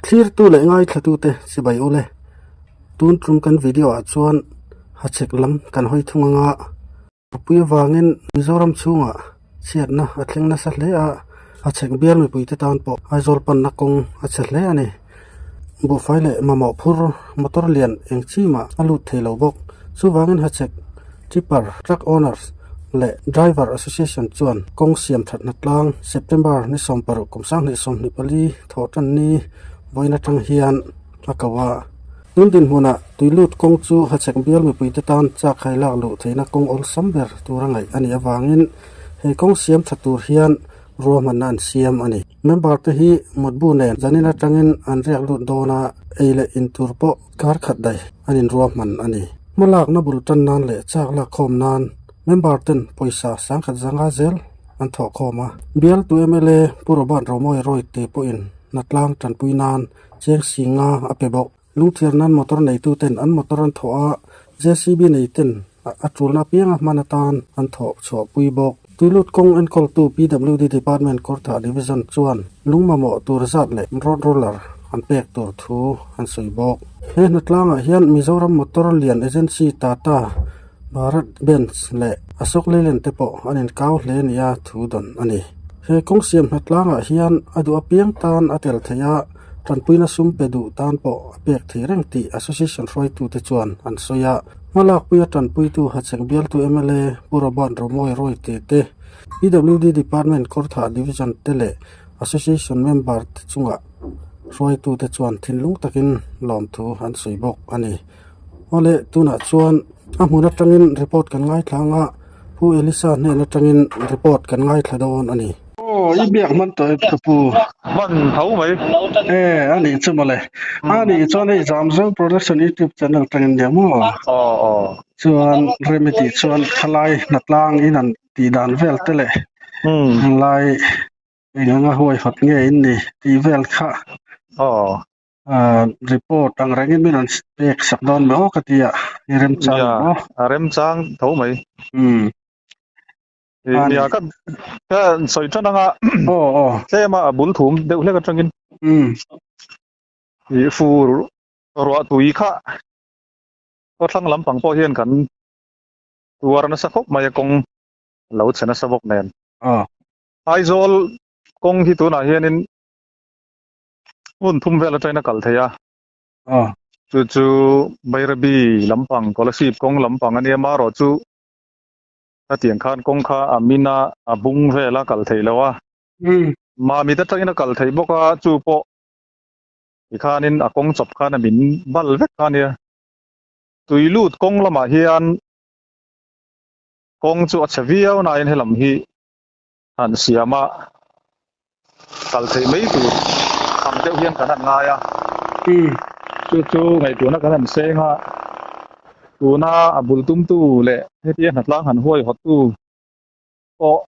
Thlirtu leh ngaithlatute chibai ule. Tun tum kan video ah chuan hachhek lam kan hawi thung anga mipui avangin Mizoram chhungah chhiatna a thleng nasa hle a, hachhek bial mipuite tan pawh Aizawl panna kawng a chhe hle a ni. Buhfai leh mamawh phur motor lian eng chi mah a lut thei lo bawk. Chuvangin hachhek Tipper Truck Owners leh Driver Association chuan kawng siam thatna tlang September ni 16 kum 2024 thawh tan ni vawiin atang hian a ko a. Tun dinhmunah tuilut kawng chu hachhek bial mipuite tan chak hai lak luh theihna kawng awlsam ber tura ngaih a nih avangin he kawng siam tha tur hian ruahmanna an siam a ni. Member te hi mutbu nen zanin atangin an riak lut dawn a, ei leh in tur pawh kar khat daih an inruahman a ni. Hmalakna bul tan nan leh chak lak khawm nan member ten pawisa sangkhat zanga zel an thawh khawm a. Bialtu mla Pu Robert Romawi Rawite pawhin hnatlang tanpui nan cheng singa a pe bawk. Lungthiar nan motor neitu ten an motor an thawh a, JCB nei ten a tulna apianga hman atan an thawh chhuah pui bawk. Tuilut kawng enkawltu PWD Department Kawrthah Division chuan lung mamawh tur zat leh road roller an pek tur thu an sawi bawk. He hnatlangah hian Mizoram Motor Lian Agency Tata, Bharat Benz leh Ashok Leyland te pawh an inkau hle nia thu dawn a ni. He kawng siam hnatlangah hian a duh apiang tan a tel theih a, Tanpuina sum pe duh tan pawh a pek thei reng tih Association hruaitute chuan an sawi a. Hmalakpuia tanpuitu Hachhek bialtu mla Pu Robert Romawi Rawite te, PWD Department Kawrthah Division te leh Association member te chungah hruaitute chuan thinlung takin lawmthu an sawi bawk a ni. Awle tunah chuan a hmun atangin report kan ngaithla ang a, Pu Elisa hnen atangin report kan ngaithla dawn a ni. Aw i biak hman tawh e ka pu. Hman tho mai. E a nih chu mawle. A nih chuan hei Zamzo Production YouTube channel atangin nia maw. Aw aw. Chuan rem i tih chuan thalai hnatlang in an tih dan vel te leh henglai eng anga huaihawt nge in ni tih vel kha. Aw. Report ang rengin min rawn pek sak dawn mai aw ka ti a, i remchang Nia, maw? a remchang tho mai. Umm. Nia, ka ka sawi tan anga Aw aw. tlem a bul thum deuh hlek atangin. Umm. I fur ruah tui kha khawthlang lampang pawh hian kan tuar nasa khawp mai a kawng lo chhe nasa bawk nen. Aw. Aizawl kawng hi tunah hianin Hmun thum vel atangin a kal thei a. Chu chu Bairabi lampang, Kolasib kawng lampang a nia marawh chu hetiang khan kawng kha a min a, a bung vel a kal theih loh a. Mamit atangin a kal theih bawk a, chu pawh tikhanin a kawng chawp khan a min bal vek kha a nia. Tuilut kawng lamah hian kawng chu a chhe viau nain helam hi han siam a, kal theih mai tur ang deuh hian kan han ngai a. Chu chu ngaihtuahna kan han seng a, tuna a bul tumtu leh hetia hnatlang han huaihawttu pawh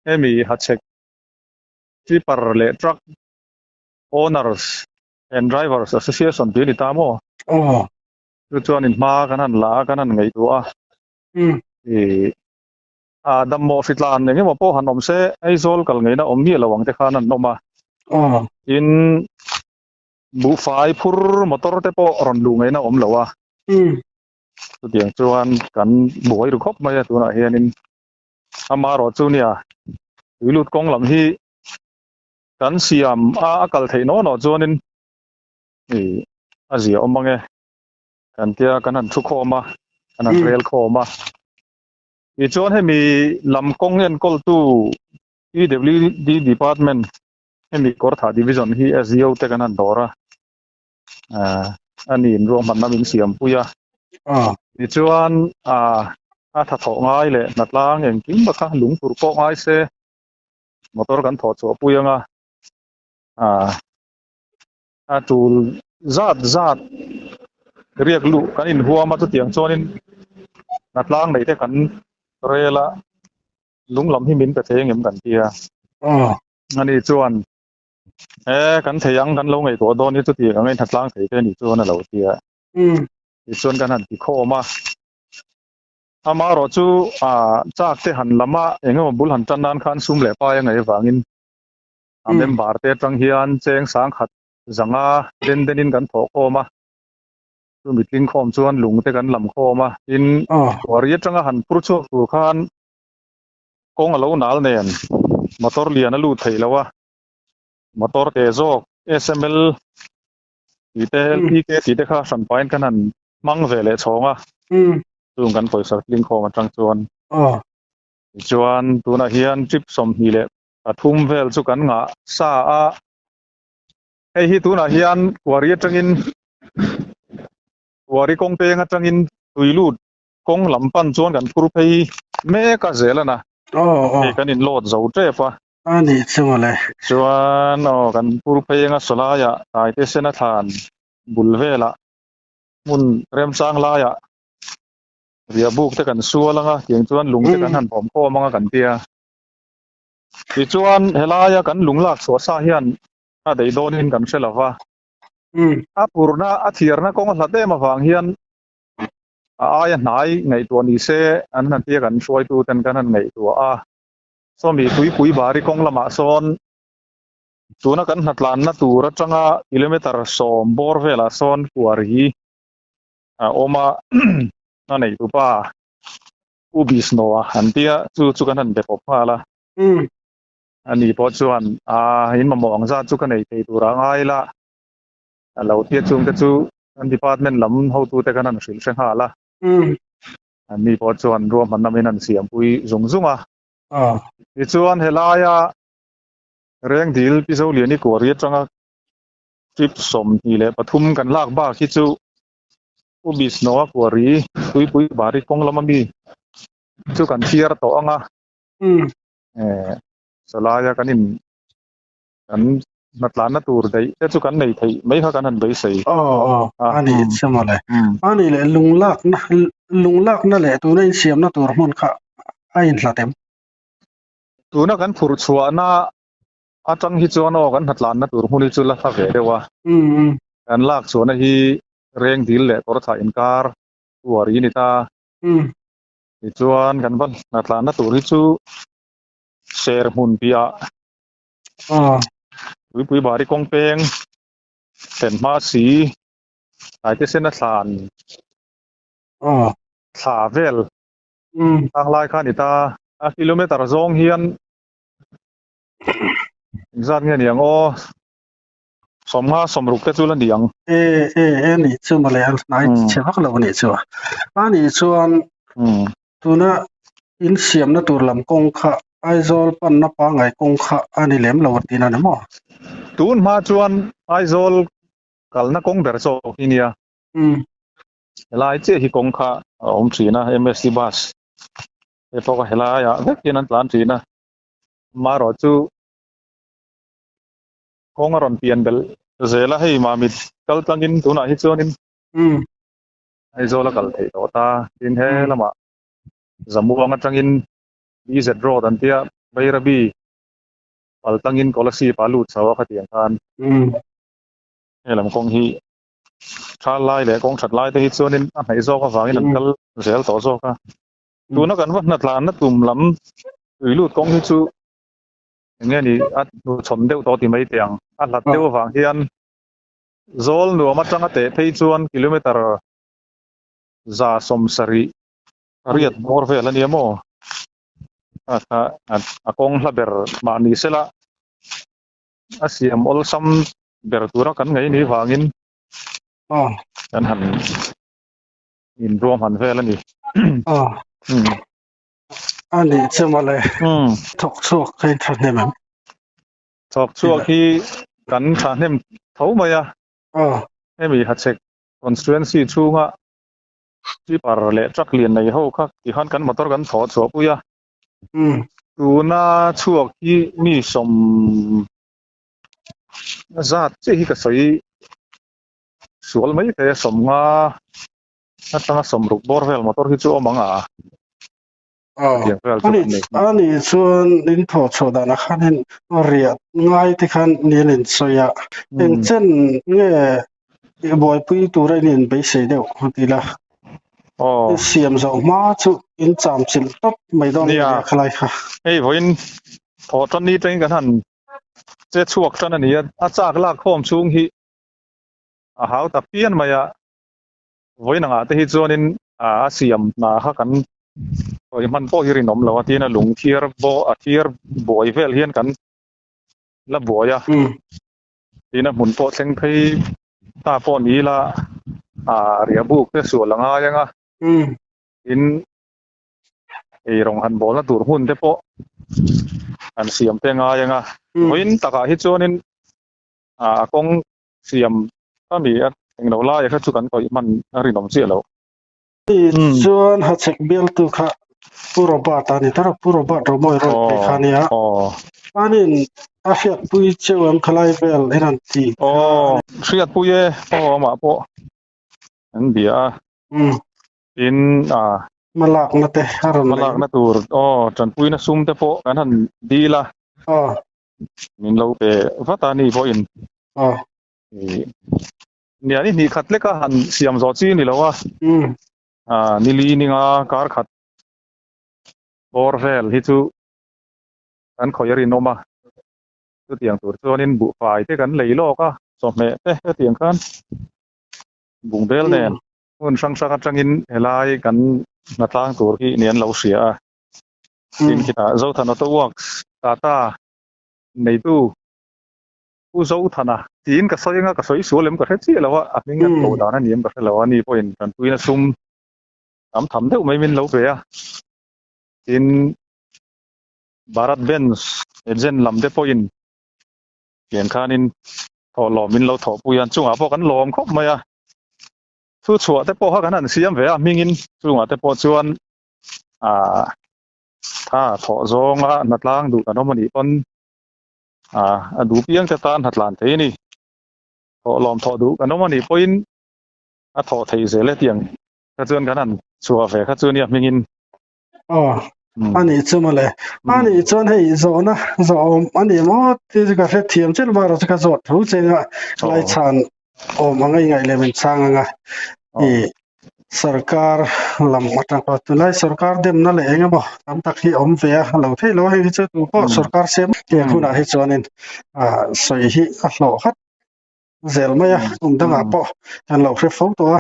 hemi hachhek Tipper leh Truck Owners and Drivers Association tih a ni ta maw? Chu chuanin hma kan han la a, kan han ngaihtuah a. A dammaw hritlan eng emaw pawh han awm se, Aizawl kal ngeina awm miah lo ang te khan an awm a. Tin, buhfai phur motor te pawh rawn luh ngeina awm lo a. Chutiang chuan kan buai ru khawp mai a tunah hianin. Amaherawh chu nia, tuilut kawng lam hi kan siam a, a kal theih naw naw chuanin ih a zia awm ang e. Kan tia kan han thu khawm a, kan han rel khawm a. Tichuan hemi lam kawng enkawltu PWD Department hemi Kawrthah Division hi SDO te kan han dawr a, a ni in ruahmanna min siampui a. Tichuan a tha thawh ngai leh hnatlang engkim bak kha lungphur pawh ngai se motor kan thawh chhuahpui anga a tul zat zat riak luh kan inhuam a chutiang chuanin hnatlang neih te kan rel a lung lam hi min pe thei engem kan ti a ani chuan e kan thei ang kan lo ngaihtuah dawn hi chutiang angin hnatlang thei te anih chuan a lo ti a tichuan kan han ti khawm a amaherawh chu chak te han lam a engemaw bul han tan nan khan sum leh pai a ngaih avangin a member te atang hian cheng sangkhat zanga den denin kan thawh khawm a, chumi tling khawm chuan lung te kan lam khawm a, tin Buary atanga han phur chhuak tur khan kawng a lo nal nen motor lian a lut theih lo a, motor te zawk SML tih te LPK tih te kha hran pahin kan han hmang ve leh chhawng a, chung kan pawisa tling khawm atang chuan. Tichuan tunah hian trip 23 vel chu kan ngah sa a, hei hi tunah hian Kuari atangin Kuari kawng peng atangin tui lut kawng lam pan chuan kan phur phei mek a zel a na, hei kan in load zo tep a. A nih chu mawle. Chuan aw kan phur phei anga sawlaiah Taite Sena thlan bul velah hmun remchang laiah Riah buk te kan sual anga tiang chuan lung te kan han bawm khawm anga kan tia. Tichuan helaia kan lung lak chhuah sa hian a daih dawnin kan hre lova. A purna a thiarna kawng a hlat em avang hian a aia hnai ngaihtuah ni se an han tia kan hruaitu ten kan han ngaihtuah a. Sawmi tuipui bari kawng lamah sawn tuna kan hnatlanna tur atanga kilometer 10 bawr velah sawn kuar hi a awm a, a neitupa U Bisnoa an tia chu chu kan han be pawp nghal a. Ani pawh chuan a in mamawh ang zat chu ka nei thei tur a ngai la, a lo tia chungte chu kan department lam hotute kan han hrilh hre nghal a. Ani pawh chuan ruahmanna min han siampui zung zung a. Tichuan helaia Rengdil Pi Zoliani Kuari atanga Trip 23 kan lak bak hi chu U Bisnoa Kuari Tuipui Bari kawng lama mi chu kan thiar tawh ang a. Sawlaia kan in kan hnatlanna tur daih te chu kan nei theih mai kha kan han beisei. Aw aw a ni chu mawle. A ni leh lunglakna lunglakna leh tuna insiamna tur hmun kha a inhlat em? Tuna kan phurh chhuahna atang hi chuan aw kan hnatlanna tur hmun hi chu la hla ve deuh a. Kan lak chhuahna hi reng dil leh kawr thlah inkar uar i ni ta. Tichuan kan va hnatlanna tur hi chu ser hmun piah Tuipui Bari kawng peng thlen hma si Taite Sena thlan thla vel tang lai kha a ni ta. A kilometer zawng hian engzat nge ni ang aw? 50 60 te chu la ni ang. E e e nih chu mawle a hnai chhe vak lo anih chu. A nih chuan tuna in siamna tur lam kawng kha Aizawl panna pangngai kawng kha a ni lem lo tihna a ni maw? Tun hma chuan Aizawl kalna kawng ber zawk hi nia. Helai chiah hi kawng kha a awm thin a, MSC bus te pawh kha helaiah vek hian an tlan thin a. Amaherawh chu kawng a rawn pian belh zel a, hei Mamit kal tlangin tunah hi chuanin Aizawl a kal theih tawh ta. Tin he lamah Zamuang atangin BZ Road an tia Bairabi pal tlangin Kolasib a lut chho a khatiang khan he lam kawng hi thal lai leh kawng that lai te hi chuanin a hnaih zawk avangin an kal zel tawh zawk a. Tuna kan va hnatlanna tum lam tui lut kawng hi chu eng nge ni a hnuchhawn deuh tawh ti mai teh ang. A hlat deuh avang hian zawl nuam atanga teh phei chuan kilometer 170 riat hmawr vel a nia maw? A kawng hla ber mah ni sela a siam awlsam ber tura kan ngaih ni vangin kan han inruahman vel a ni. A nih che mawle. Thawk chhuak kha in thahnem em? Thawk chhuak hi kan thahnem tho mai a. Hemi Hachhek constituency chhunga tipper leh truck lian nei ho kha tikhan kan motor kan thawh chhuah pui a. Tuna chhuak hi mi sawm zat chiah hi ka sawi sual mai thei a, 50 atanga 60 bawr vel motor hi chu awm ang a. Tiang vel chu kan nei. A nih chuan in thawh chhuah danah khanin riah ngai te khan ni an insawi a. Eng chen nge buaipui tura in inbeisei deuh a ti la. In siam zawh hma chu in cham chilh tawp mai dawn nge riah khalai kha. Hei vawiin thawh tan ni tangin kan han che chhuak tan a ni a, a chak lak khawm chhung hi. A hau ta pian mai a, vawiin angah te hi chuanin a siam hna kha kan sawi hman pawh hi rinawm lo a, tin a lung thiar baw a thiar buai vel hian kan la buai a, tin a hmun pawh thleng phei ta pawh ni ila riahbuk te sual a ngai ang a, tin ei rawng han bawlna tur hmun te pawh an siam te ngai ang a, vawiin takah hi chuanin a kawng siam a ni a, englo laia kha chu kan khawih hman a rinawm chiah lo. Chuan Hachhek bialtu kha Pu Robert a ni ta rawh, Pu Robert Romawi rawn phei kha a nia. Anin a hriatpui cheu em khalai vel en an ti kha. Aw, hriatpui e, aw amah pawh an bia a. Tin a. Hmalakna te a rawn nei. Hmalakna tur aw tanpuina sum te pawh kan han dil a. Aw. Min lo pe vat a ni pawhin. Aw. Nia ni hnih khat leka han siam zawh chi ni lo a. Nili ninga kar khat bawr vel hi chu kan khawih a rinawm a. Chutiang tur chuanin buhfai te kan lei lawk a, chawhmeh te hetiang khan bungbel nen hmun hrang hrang atangin helai kan hnatlang tur hi ni an lo hria a. Tin khitah Zothan Auto Works Tata neitu Pu Zothana tiin ka sawi anga ka sawi sual em ka hre chiah lo a, a hming an koh dan a ni em ka hre lo a, ani pawhin tanpuina sum tam tham deuh mai min lo pe a. Tin Bharat Benz agent lam te pawhin tiang khanin thawhlawm min lo thawhpui a, chungah pawh kan lawm khawp mai a. Thu chhuah te pawh kha kan han siam ve a, hmingin chungah te pawh chuan ah tha thawh zawnga hnatlang duh kan awm a nih pawn ah a duh piang te tan hnatlan thei a ni. Thawhlawm thawh duh kan awm a nih pawhin a thawh theih zel e tiang kha chuan kan han chhuah ve kha chu nia hmingin. Aw a nih chu mawle. A nih chuan hei zawhna zawhawm a ni maw tih chu ka hrethiam chiah lova erawh chu ka zawt tho che anga laichhan awm anga i ngaih leh min chhang anga i sarkar lam atang pawh tunlai sarkar demna leh eng emaw tam tak hi awm ve a lo theih lo a hei hi chu tu pawh sarkar siam tiang hunah hi chuanin ah sawi hi a hlawh hat zel mai a kum dangah pawh kan lo hre fo tawh a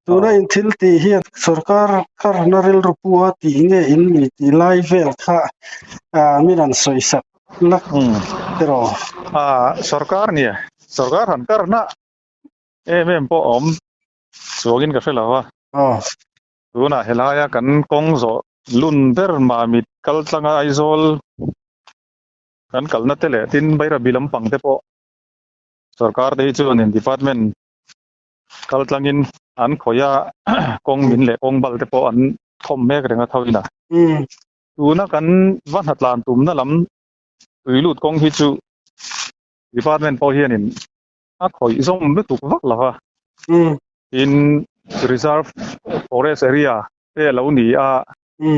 tuna in thil tih hian sarkar karna rilru pu a tih nge in mi tih lai vel kha ah min an sawi sak la tiraw. Ah sarkar nia sarkar han karna em em pawh a awm chuangin ka hre lo a. Tunah helaia kan kawng zawh lun ber Mamit kal tlanga Aizawl kan kalna te leh tin Bairabi lampang te pawh Sorkar te hi chuanin department kal tlangin an khawih a, kawng min leh kawng bal te pawh an thawm mek reng a thoin a. Tuna kan va hnatlan tumna lam tuilut kawng hi chu department pawh hianin a khawih zawm lutuk vak lo va. Tin, reserve forest area te a lo ni a,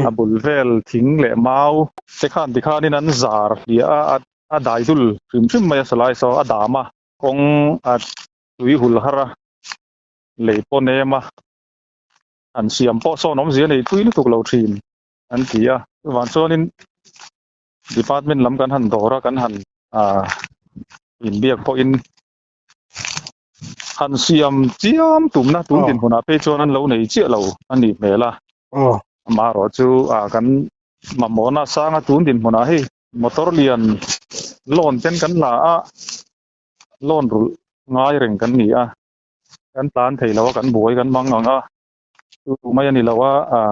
a bul vel thing leh mau te khan tikhanin an zar hliah a, a dai dul hrim hrim mai a salai saw a dam a, kawng a tui hul har a, lei pawh nem a, an siam pawh sawn awmzia nei tui lutuk lo thin an ti a. Chuvang chuanin department lam kan han dawr a, kan han inbiak pawhin han siam chiam tumna tun dinhmunah phei chuan an lo nei chiah lo a nih hmel a. Amaherawh chu kan mamawhna sanga tun dinhmunah hei motor lian loan ten kan la a, loan rulh ngai reng kan ni a, kan tlan thei lo a, kan buai kan mang ang a, chu mai a ni lo a,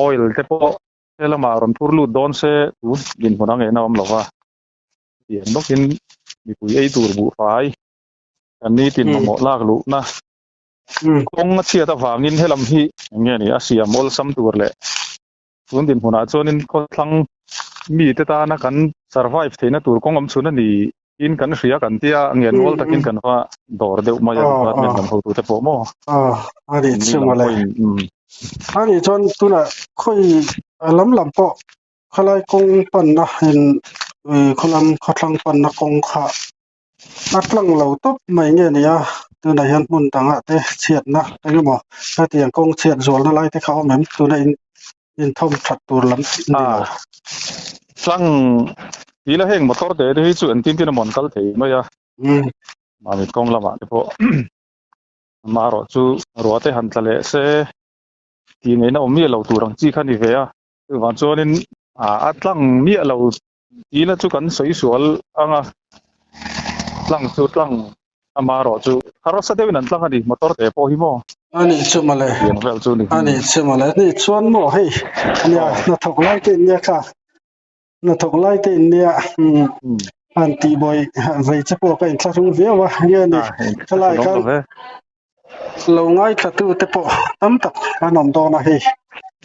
oil te pawh he lamah rawn phur lut dawn se tun dinhmun a ngaihna awm lo va, tiang bawkin mipui ei tur buhfai kan nitin mamawh lak luhna kawng a chhiat avangin helam hi eng nge ni a siam awlsam tur leh tun dinhmunah chuanin khawthlang mite tana kan survive theihna tur kawng awm chhun a ni in kan hria kan tia ngenmual takin kan va dawr deuh mai a department lam hotute pawh maw a nih chu mawle a nih chuan tunah khawi lam lam pawh khalai kawng panna in khawlam khawthlang panna kawng kha a tlang lo tawp mai nge ni a tunah hian hmun dangah te chhiatna engemaw hetiang kawng chhiat zualna lai te kha a awm em tuna in inthawm that tur lam ni lo. Tlang tila heng motor te te hi chu engtin tin emaw an kal thei mai a. Mamit kawng lamah te pawh amaherawh chu ruah te han tla leh se tih ngaihna awm miah lo tur ang chi kha ni ve a. Chuvang chuanin a tlang miah lo tihna chu kan sawi sual ang a, tlang chu tlang amaherawh chu harsa deuhin an tlang a ni motor te pawh hi maw. A nih chu mawle. Tiang vel chu ni. A nih chu mawle. Ni chuan maw hei nia hnathawk lai te in nia kha. Hnathawk lai te in nia han tih buai vei che pawh ka inthlahrung viau a nge ni helai khan lo ngaithla tu te pawh tam tak an awm dawn a hei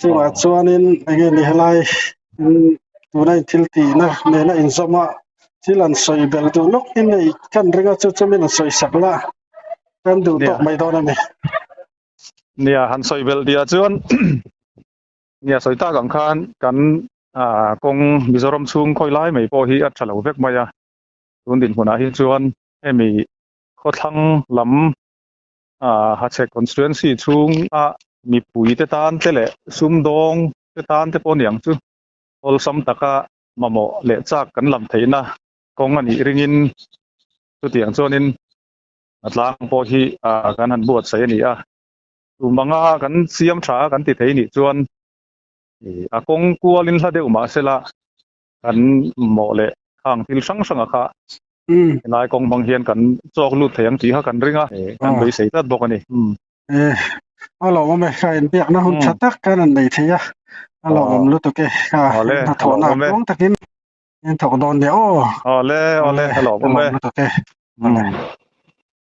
chungah chuanin enge ni helai tuna in thil tihna nena inzawm a thil an sawi belh duh lawk in nei kan ring a chu chu min an sawi sak la kan duh tawk mai dawn a ni. Nia han sawi belh tihah chuan Nia sawi tak ang khan kan kawng Mizoram chhung khawi lai mai pawh hi a tha lo vek mai a, tun dinhmunah hi chuan hemi khawthlang lam Hachhek constituency chhunga mipui te tan te leh sumdawng te tan te pawh niang chu awlsam taka mamawh leh chak kan lam theihna kawng a nih ringin chutiang chuanin a tlang pawh hi kan han buatsaih a ni a. Tum anga kan siam tha a kan ti thei nih chuan a kawng kualin hla deuh mah sela kan mawh leh khang thil hrang hranga kha helai kawng hmang hian kan chawk lut thei ang tih kha kan ring a, kan beisei tlat bawk a ni. A lawmawm e, ka inbiakna hun tha tak kan han nei thei a, a lawmawm lutuk e, ka hnathawhna tluang takin in thawk dawn nia aw. Awle, awle, a lawmawm e. Lutuk e.